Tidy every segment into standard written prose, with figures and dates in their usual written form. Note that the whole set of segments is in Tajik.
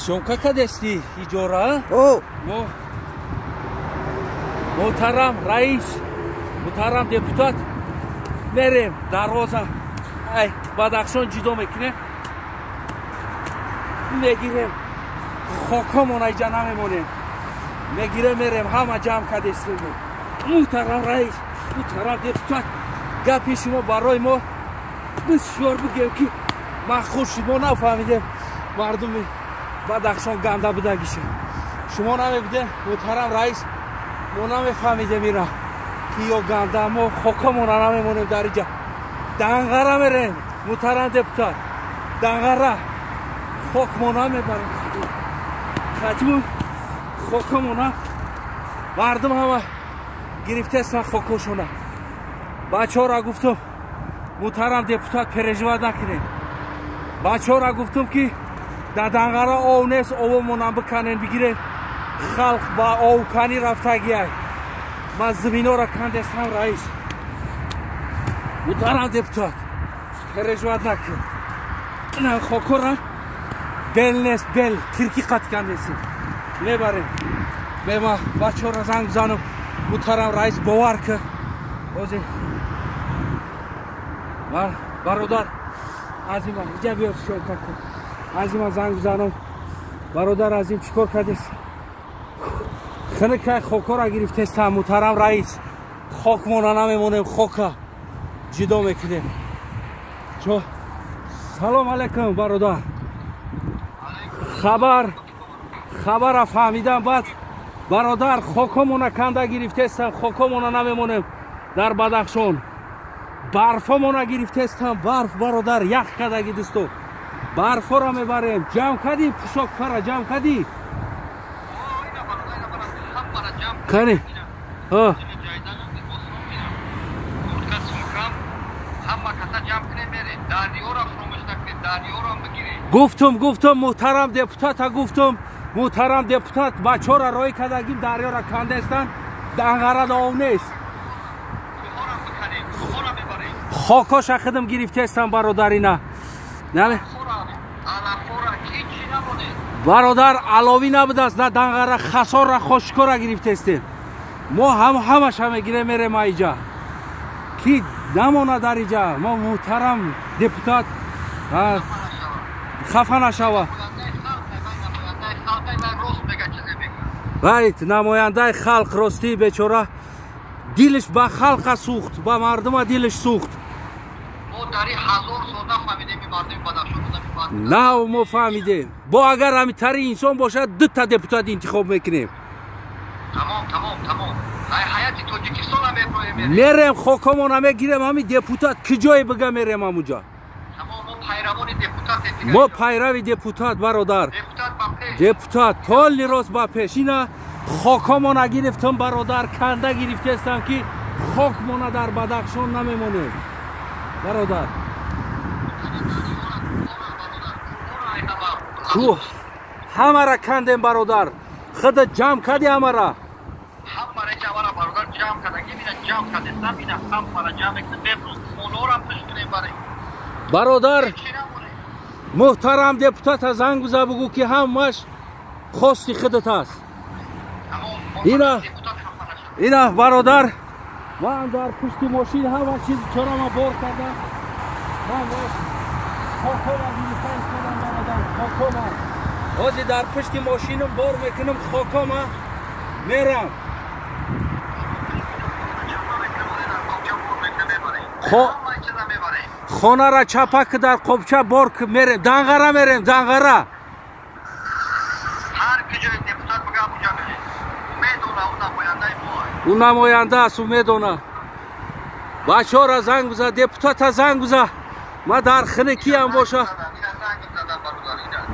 Съёмка кадести иҷора? О. Мо муҳтарам раис, муҳтарам депутат, мерем дарвоза ай Бадахшон ҷудо мекунем, мегирем хокомон, айҷа намемонем, мегирем мерем, ҳама ҷамъ кадестем. Муҳтарам раис, муҳтарам депутат, гапи шумо барои мо бисёр бигем ки ман хуш шуд. Мо нафаҳмидем мардуми Бадахшон ганда будагиша. Шумо намебудем, муҳтарам раис, мо намефаҳмидем ира ки ё ганда. Мо хокамона намемонем дар иҷа, Данғара мерем, муҳтарам депутат, Данғара хокмо намебарем, хатиму хокамона. Мардум ҳама гирифтестан хокошона. Бачаҳоро гуфтум, муҳтарам депутат, переживать накунед. Бачаҳоро гуфтум ки дар Данғара ов нест, овомонам биканен бигиред, халқ ба овканӣ рафтагиай. Ман зиминора кандестам, раис, муҳтарам депутат, переживать накун. Ина хокора бел нест, бел кирки қат кандесим, мебарем. Мема бачаҳоро занг бизанам, муҳтарам раис, бовар ки ҳозир бародар Азима иҷа биё, съёмка кун. Азима занг бизанам. Бародар Азим, чӣ кор кардест? Хинакай хокора гирифтестам, муҳтарам раис, хокмона намемонем, хока ҷудо мекунем. Чо, салом алайкум, бародар. Хабар хабара фаҳмидам баъд, бародар, хокомона канда гирифтестам, хокомона намемонем дар Бадахшон. Барфомона гирифтестам, барф, бародар, ях кадаги дӯсто, барфоро мебарем. Ҷамъ кардӣ пӯшок пара, ҷамъ кардӣ? Кани, гуфтум, гуфтум, муҳтарам депутата гуфтум, муҳтарам депутат, бачаҳоро роҳӣ кардагим, дарёра кандестан, Данғарада ов нест. Хокоша хидм гирифтестам, бародарина. Бародар, аловӣ набудааст на Данғара, хасорра, хошкора гирифтестем. Мо ҳамаша мегирем, мерем аиҷа, ки намона дар иҷа. Мо, муҳтарам депутат, хафа нашава. Вайт намояндаи халқ, ростӣ, бечора дилиш ба халқа сӯхт, ба мардума дилиш сӯхт. Нав мо фаҳмидем. Бо агар ҳамитари инсон бошад, дута депутат интихоб мекунем. Мерем, хокомона мегирем, ҳами депутат ки ҷое бига, мерем ҳамуҷа. Мо пайрави депутат, бародар, депутат полный рост ба пеш. Ина хокомона гирифтам, бародар, канда гирифтестам ки хокмона дар Бадахшон намемонем, бародар. Кӯҳ ҳамара кандем, бародар, худа ҷамъ кардӣ ҳамара? Бародар, муҳтарам депутата занг биза, бугӯ ки ҳамаш хости худат аст. Ина, ина, бародар, ман дар пушти мошин ҳама чиз чорама бор кардам. Ман хокома гирифта истодам, бародар, хокома ҳозир дар пушти мошинам бор мекунам, хокома мерам. Хонара чапа ки дар қобча бор мерем, Данғара мерем, Данғара. Ӯ намоянда аст, ӯ медона. Бачаҳоро занг биза, депутата занг биза. Ма дар хинакиам боша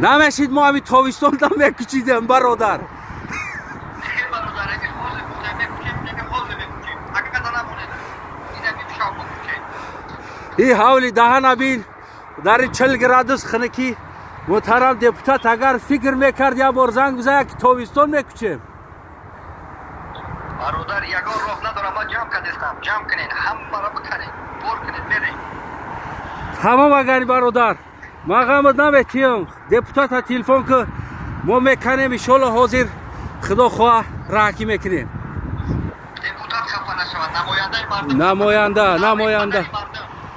намешид, мо ҳами тобистонда мекучидем, бародар. И ҳавли даҳана бин, дари 40 градус хинакӣ. Муҳтарам депутат агар фикр мекард, як бор занг биза, яки тобистон мекучем. Бародар, ягон роҳ надорам, ман ҷамъ кардестам, ҷамъ кунед, ҳамаро биканед, бор кунед, мерем. Тамом, агари бародар, ман ғамат наметиҳам. Депутата телефон ки, Мо меканем иншоалло ҳозир худо хоҳа раҳкӣ мекунем. Депутат хафа нашавад, намояндаи мардум. Намоянда, намоянда.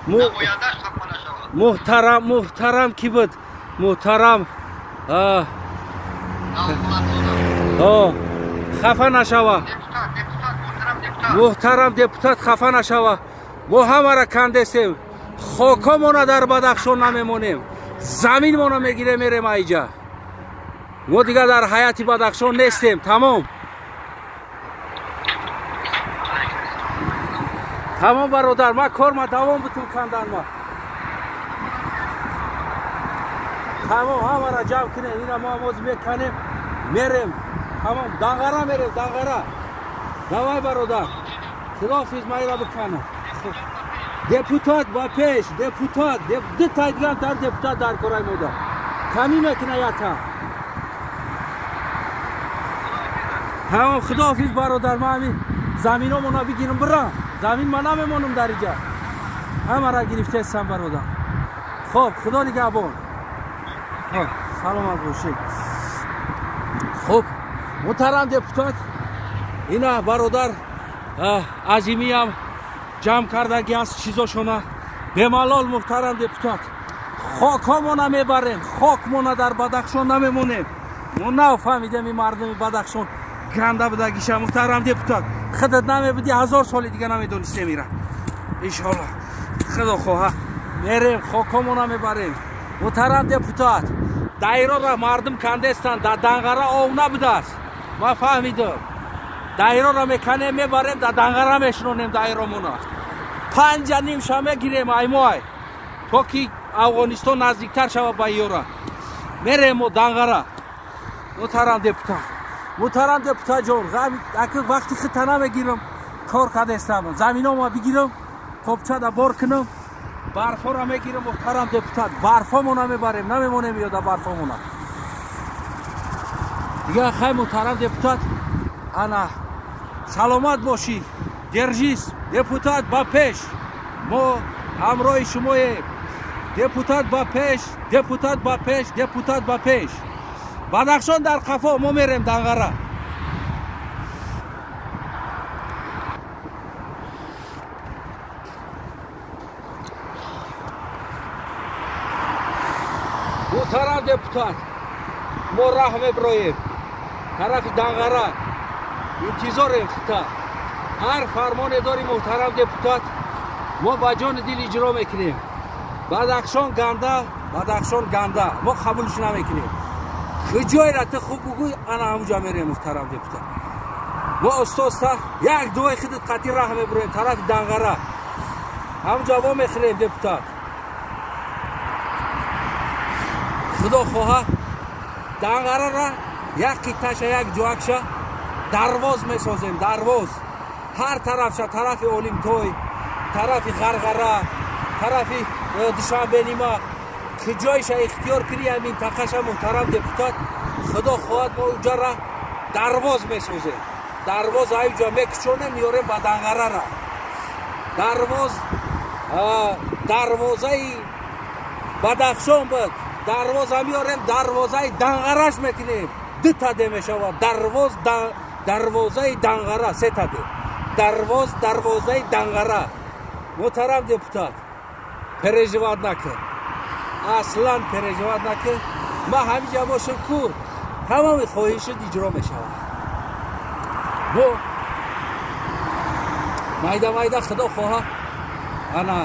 Намояндааш хафа нашавад. Муҳтарам, муҳтарам кӣ буд? Муҳтарам хафа нашава. Муҳтарам депутат хафа нашава. Мо ҳамара кандесем. Хокомона дар Бадахшон намемонем. Заминмона мегирем мерем айҷа. Мо дигар дар ҳаяти Бадахшон нестем. Тамом. Тамом бародар, ман корма давом бутун кандан ма. Тамом ҳамара ҷамъ кунем, ина мо ҳам ҳозир меканем, мерем. Тамом, Данғара мерем, Данғара. Давай бародар. Худоҳофиз, ман ира биканам. Депутат ба пеш, депутат, ду тай дигар дар депутат дар корай мода. Камӣ мекуна ята. Тамом, худоҳофиз бародар, ман ҳамин заминомона бигирам бирам. Замин ман намемонам дар иҷа. Ҳамара гирифтаестам бародар. Хоб, худо нигаҳбон. Хоб, саломат бошед. Хоб, муҳтарам депутат, ина бародар Азимиям ҷамъ кардаги аст чизошона. Бемалол муҳтарам депутат, хокҳомона мебарем, хокмона дар Бадахшон намемонем. Мо нафаҳмидем ин мардуми Бадахшон ганда будагиша. Муҳтарам депутат, худат намебуди, 1000 соли дига намедонистем ира. Иншоалло худо хоҳа мерем, хокҳомона мебарем. Муҳтарам депутат, дайрора мардум кандестанд, дар Данғара ов набудааст. Ман фаҳмидам. Дайрора меканем, мебарем, дар Данғара мешинонем дайромона. 5:30 ша мегирем аймоай, то ки Афғонистон наздиктар шавад ба ёра. Мерем мо Данғара. Муҳтарам депутат, муҳтарам депутат ҷон, аки вақти хита намегирам, кор кардестам. Заминома бигирам, копчада бор кунам, барфора мегирам. Муҳтарам депутат, барфомона мебарем, намемонем ёда барфомона. Дигар хай муҳтарам депутат, ана саломат бошӣ. Держись, депутат ба пеш. Мо ҳамроҳи шумоем. Депутат ба пеш, депутат ба пеш, депутат ба пеш. Бадахшон дар қафо, мо мерем Данғара. Муҳтарам депутат, мо раҳ меброем тарафи Данғара. Интизорем хита. Ҳар фармоне дорем муҳтарам депутат, мо ба ҷони дил иҷро мекунем. Бадахшон ганда, Бадахшон ганда, мо қабулш намекунем. Куҷойра ту хуб бугӯй, ана ҳамуҷа мерем муҳтарам депутат. Мо устоста як дуои худат қатъи раҳ мебуроем тарафи Данғара. Ҳамуҷа во мехӯрем депутат. Худо хоҳа Данғарара як қиташа, як ҷоакша дарвоз месозем, дарвоз. Ҳар тарафша, тарафи Олимтой, тарафи Ғарғара, тарафи Душанбенима, куҷойша ихтиёр кунӣ ҳамин минтақаша муҳтарам депутат, худо хоҳад мо уҷара дарвоз месозем. Дарвоз аюҷа мекушонем, меорем ба Данғарара. Дарвоз дарвозаи Бадахшон буд. Дарвоза меорем, дарвозаи Данғараш мекунем. Ду таде мешавад. Дарвоз, дарвозаи Данғара, се таде. Дарвоз, дарвозаи Данғара. Муҳтарам депутат, переживать накун. Аслан переживать накун. Ман ҳамиҷа бошам ку тамоми хоҳишат иҷро мешавад. Мо майда майда худо хоҳа ана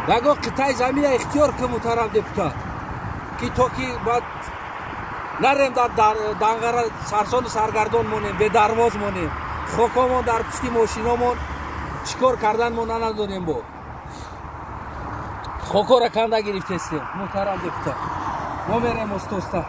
ягон қитъаи замина ихтиёр кун муҳтарам депутат, ки то ки баъд нарем дар Данғара сарсону саргардон монем, бедарвоз монем, хокомон дар пушти мошиномон чӣ кор кардан мо нанадонем. Бо хокора канда гирифтестем муҳтарам депутат. Мо мерем остоста.